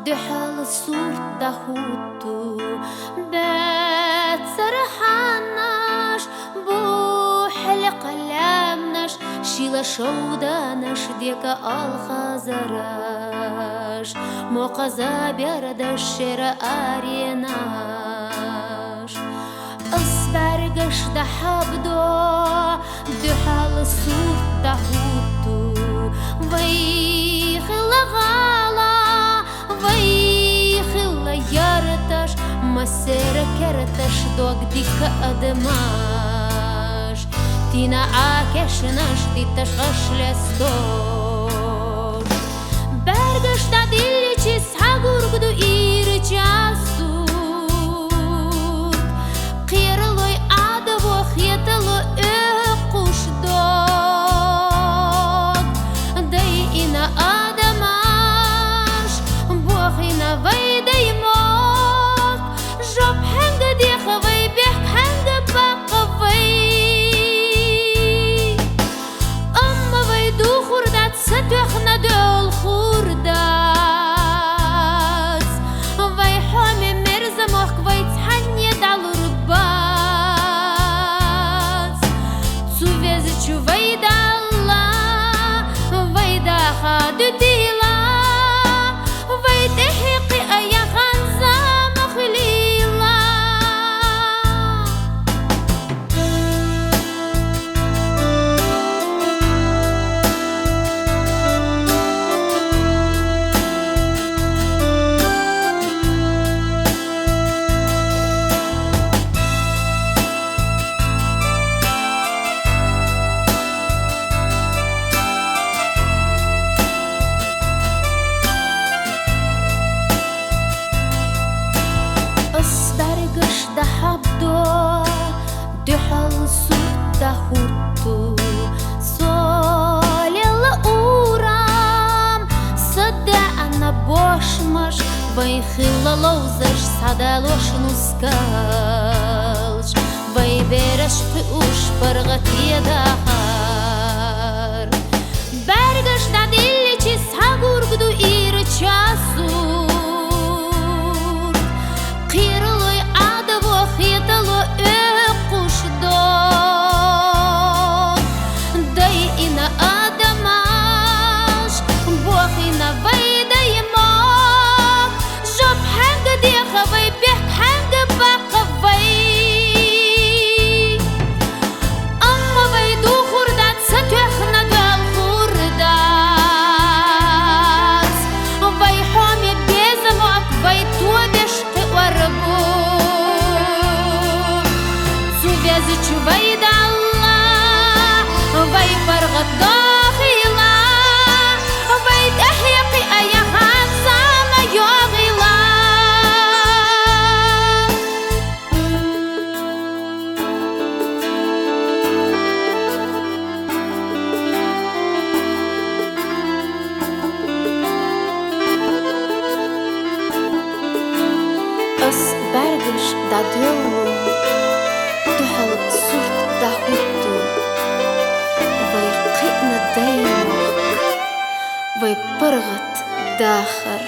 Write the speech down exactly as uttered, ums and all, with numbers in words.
Дуьхьал сурт дӀахьуту баьццара хьаннаш, бухьли кхалламнаш, шила шовданаш, дека алхазараш, мокхаза бердаш, шера аренаш. Ас бӀаргаш дӀахьабду, дуьхьал сурт дӀахьуту, вай хила гӀала, вай хила ярташ, массера керташ, дог дика адамаш, тина Ӏа кешнаш, дитташ гӀаш лестош. БӀаргаш дӀадилличи схьагургду ирча сурт. Кхералой Ӏадаву хетало оьккхуш дог. Дайина адамаш, бохийна вай дай мохк. Жоп хьанга деха вай, бехк хьанга баккха вай? Амма вай духур дац, са тоьхна доьлхур дац. Вай хьоме мерза мохк вай цхьанне дӀалур бац. Цу везачу вай Далла, вай даха дуьтийла, вай тӀехье кхиа яхан зама хуьлийла. Ас бӀаргаш дӀахьабду, дуьхьал сурт дӀахьуту, солелла урам, са даьӀна бошмаш, вай хила ловзаш, схьадалош нускалш, вай бераш кхуьуш паргӀате дахар. БӀаргаш дӀадилличи схьагургду ирча сурт. Кхералой Ӏадаву хетало оьккхуш дог. Дайина адамаш, бохийна вай дай мохк. Жоп хьанга деха вай, бехк хьанга баккха вай? Амма вай духур дац, са тоьхна доьлхур дац. Вай хьоме беза мохк вай тобеш кхиор бу. Цу везачу вай Далла, вай паргӀат дохийла, вай тӀехье кхиа яхан зама йогӀийла. Ас бӀаргаш дӀадоьллу, дуьхьал сурт дӀахьуту, вай кхиъна дай мохк, вай паргӀат дахар.